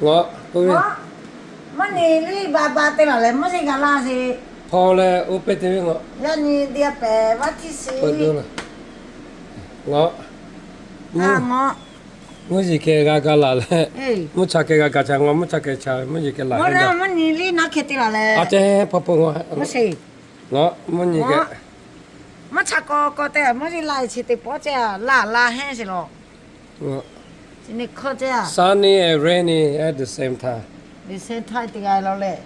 Ngaˬ, maˇ ni liˇ ba ba te laˬ leh maˇ zeˇ g'a laˇ sheˍ. Hpaw leh oˇ pehˇ te ve ngaˬ. Yaˇ nyi diˇ pehˍ vaˇ htiˇ shiˍ. Ngaˬ, mvuhˇ yeˬ keh g'a ga laˬ leh, mvuhˇ cha keh g'a ga cha, ngaˬ mvuhˇ cha keh cha, mvuhˇ yeˬ keh laˬ. Maˇ ni liˇ naˉ hkeh te laˬ leh, a ceh hpaw po ngaˬ. Ngaˬ mvuhˇ nyi keh, mvuhˇ cha k'aw k'aw te, mvuhˇ yeˬ laˬ chi teˇ pawˆ ceh, laˬ laˬ hehnˇ sheˍ lawˬ. Sunny and rainy at the same time. The same time teˇ g'aˇ lawˬ leh,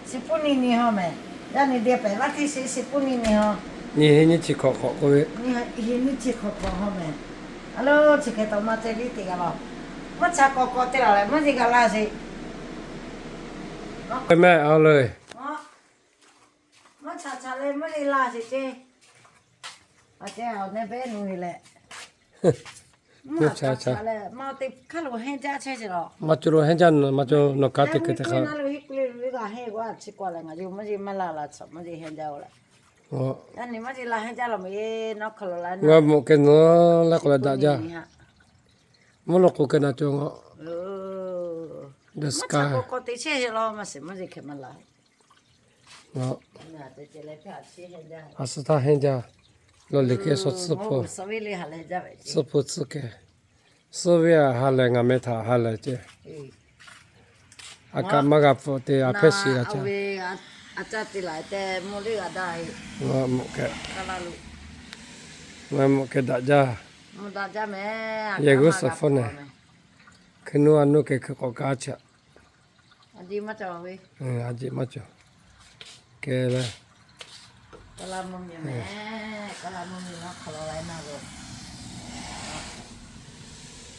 chi puˇ ni ni haw mehˍ. Yaˇ nyi diˇ pehˍ vaˇ htiˇ shiˍ, chi puˇ ni ni haw. Nyi hehnˇ nyi chi hk'awꞈ hk'awꞈ k'oˆ ve, nyi hehnˇ nyi chi hk'awꞈ hk'awꞈ haw mehˍ. A lo, chi hk'e taw maˇ ceh liˇ teˇ g'aˇ lawˬ. Mvuhˇ cha k'aw k'aw te laˬ leh mvuhˇ yeˬ g'a laˇ sheˍ. Mehˆ a le. Mvuhˇ cha cha leh mvuhˇ yeˬ laˇ sheˍ ceh. A ceh awˬ nehˇ pehˉ nu heˆ leh, mvuhˇ cha cha leh maˇ te hk'aˇ lo hehnˇ jaˇ chehˇ sheˍ lawˬ. Maˇ cawˬ lo hehnˇ jaˇ, maˇ cawˬ nawˬ kaˉ te keh te hk'a. Hehnˇ k'o a chi k'aw leh ngaˬ yawˇ mvuhˇ yeˬ maˇ laˇ la chaw mvuhˇ yeˬ hehnˇ jaˇ-oˬ leh. Yaˇ nyi mvuhˇ yeˬ laˇ hehnˇ jaˇ lawˬ mehˍ, nawˉ hk'aw lo la. Ngaˬ mvuhˇ keh nawˉ laˇ k'aw leh daꞈ jaˇ. Mvuhˇ lo k'o keh na cawˬ ngaˬ. The sky. Mvuhˇ cha k'aw k'aw te chehˇ sheˍ lawˬ, maˇ shiˍ mvuhˇ yeˬ hkeh maˇ la. A suh htaˇ hehnˇ jaˇ. Lawˬ liꞈ kehˬ suh tcuhˉ po, tcuhˉ po tcuhˉ kehˬ. Suhˉ ve a ha lehˬ, ngaˬ meh htaꞈ ha lehˬ ceh. A kaꞈ maˇ g'a pfuhꞈ te, a hpehˇ shiˍ g'a caˇ. Ngaˬ mvuhˇ keh, ngaˬ mvuhˇ keh daꞈ jaˇ. Yehˬ g'uˇ suhˍ hpfuhˇ nehˬ, hkui nuˇ a nuˇ keh hkui k'awꞈ kaˇ chaꞈ. A jeꞈ maˇ cawˬ. Kehˬ leh,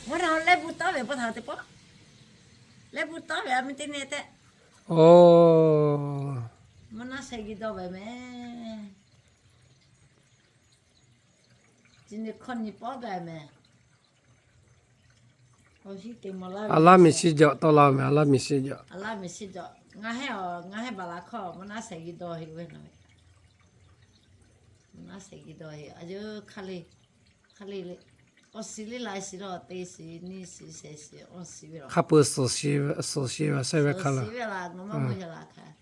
mvuhˇ htaꞈ leh bu taˉ ve pa htaꞈ te pawˆ, leh bu taˉ ve a meh teˇ neh tehꞈ. O, mvuhˇ naˉ sheh geh dawˇ ve meh. Chi nyi hkawˇ nyi pawˆ gaˇ meh. A laˇ miˬ shiˍ jaw tawˆ la meh, a laˇ miˬ shiˍ jaw. Ngaˬ hehnˇ, ngaˬ hehnˇ baˬ la hkawˇ mvuhˇ naˉ sheh geh dawˇ heˆ ve na ve. Mvuhˇ naˉ sheh geh dawˇ heˆ a yoˬ hk'aˇ le. Hk'aˇ le le. Awˬ shiˍ le la shiˍ lawˬ, teˇ shiˍ nyiˇ shiˍ shehˍ shiˍ awˬ shiˍ ve lawˬ. Hk'a peu suhˍ shiˍ ve shehˍ ve hk'aˇ la. Ngaˬ maˇ mui la hk'aˇ.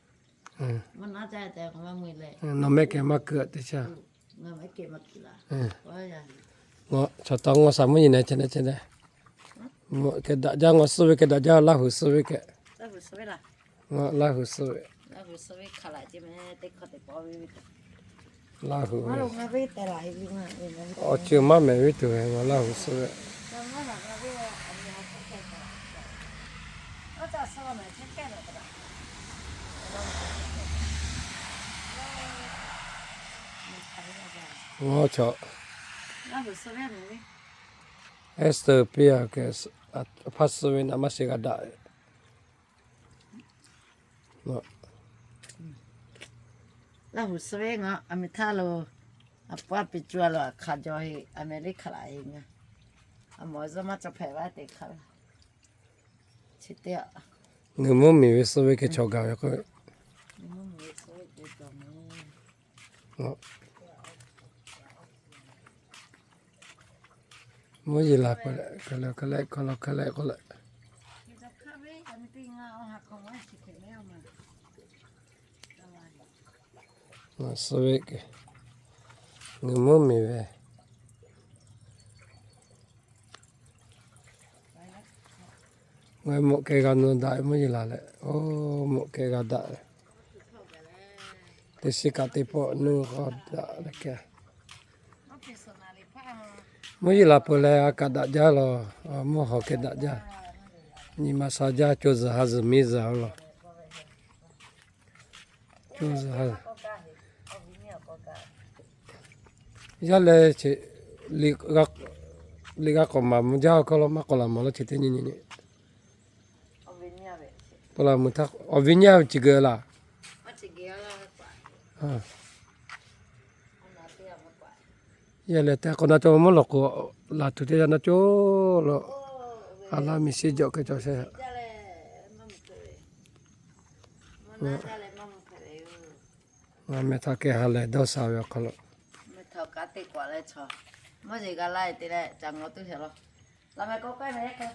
Mvuhˇ naˉ jaˇ tehꞈ ngaˬ maˇ mui leh. Nawˬ mehˆ kehˬ maˇ keu teˇ chaˇ. Ngaˬ chaw taw ngaw shaˍ mvuhˇ yeˬ nehˬ ceh nehˬ ceh nehˬ. Mvuhˇ keh daꞈ jaˇ, ngaw suhˉ ve keh daꞈ jaˇ, Laˇ huˍ suhˉ ve keh. Ngaˬ Laˇ huˍ suhˉ ve. Laˇ huˍ ve. Awˬ ceuˬ maˇ mehˍ ve tuˬ ngaˬ Laˇ huˍ suhˉ ve. Ngaˬ chaw Esther piˇ a keh, hpaˇ suhˉ ve naꞈ maˇ shiˍ g'a daꞈ. Laˇ huˍ suhˉ ve ngaˬ a meh htaˇ lo, a paˇ piˇ cuˇ a lo a hk'a jaw heˆ, a meh liˇ hk'a laꞈ heˆ ngaˬ. A mawˬ zuhˇ maˇ cawˬ hpehꞈ vaˇ te hk'a ve. Chi teˇ a, ngaˬ mvuhˇ miˬ ve suhˉ ve keh chaw gaˬ ve k'o, mvuhˇ yeˬ laˬ peuˬ leh, hk'e leh hk'e leh hk'aw lo hk'e leh k'oˆ leh, suhˉ ve keh, ngaˬ mvuhˇ miˬ ve, ngaˬ mvuhˇ keh g'a nu daꞈ ve mvuhˇ yeˬ laˬ leh, oˇ mvuhˇ keh g'a daꞈ ve, teˇ shiˉ kaꞈ teˇ pawˆ nuˇ k'aw daꞈ leh keh. Mvuhˇ yeˬ laˬ peuˬ leh a kaꞈ daꞈ jaˇ lawˬ, mvuhˇ hawˬ keh daꞈ jaˇ. Nyi ma sha jaˇ, co zuhˬ ha zuhˬ miˇ zuhˬ a lawˬ. Co zuhˬ ha zuhˬ. Yaˇ leh, liꞈ g'a k'awꞈ maˍ mvuh jaˇ, awˬ hkawˇ lo maˇ k'awꞈ laˬ mawˬ laˇ chi teˇ nyi nyi nyi. K'awꞈ laˬ mvuh htaˇ awˬ viˉ nyi a ve chi geu laˬ. Yaˇ leh tehꞈ k'awꞈ na cawˬ mvuhˇ lawˬ k'o, laˬ tuˬ teˇ yanˇ na cawˬ lawˬ. A laˇ miˬ shiˍ jaw keh cawˬ sheˍ. Ngaˬ meh htaꞈ keh ha lehˬ dawˇ sha ve awˬ hk'aw lo, meh htaꞈ kaꞈ te k'awꞈ leh chaw Maˇ yeˬ g'a la te leh caꞈ ngawˬ tuˬ sheˍ law. Laꞈ mehˍ k'awꞈ k'ai mehˍ yaˇ hk'e.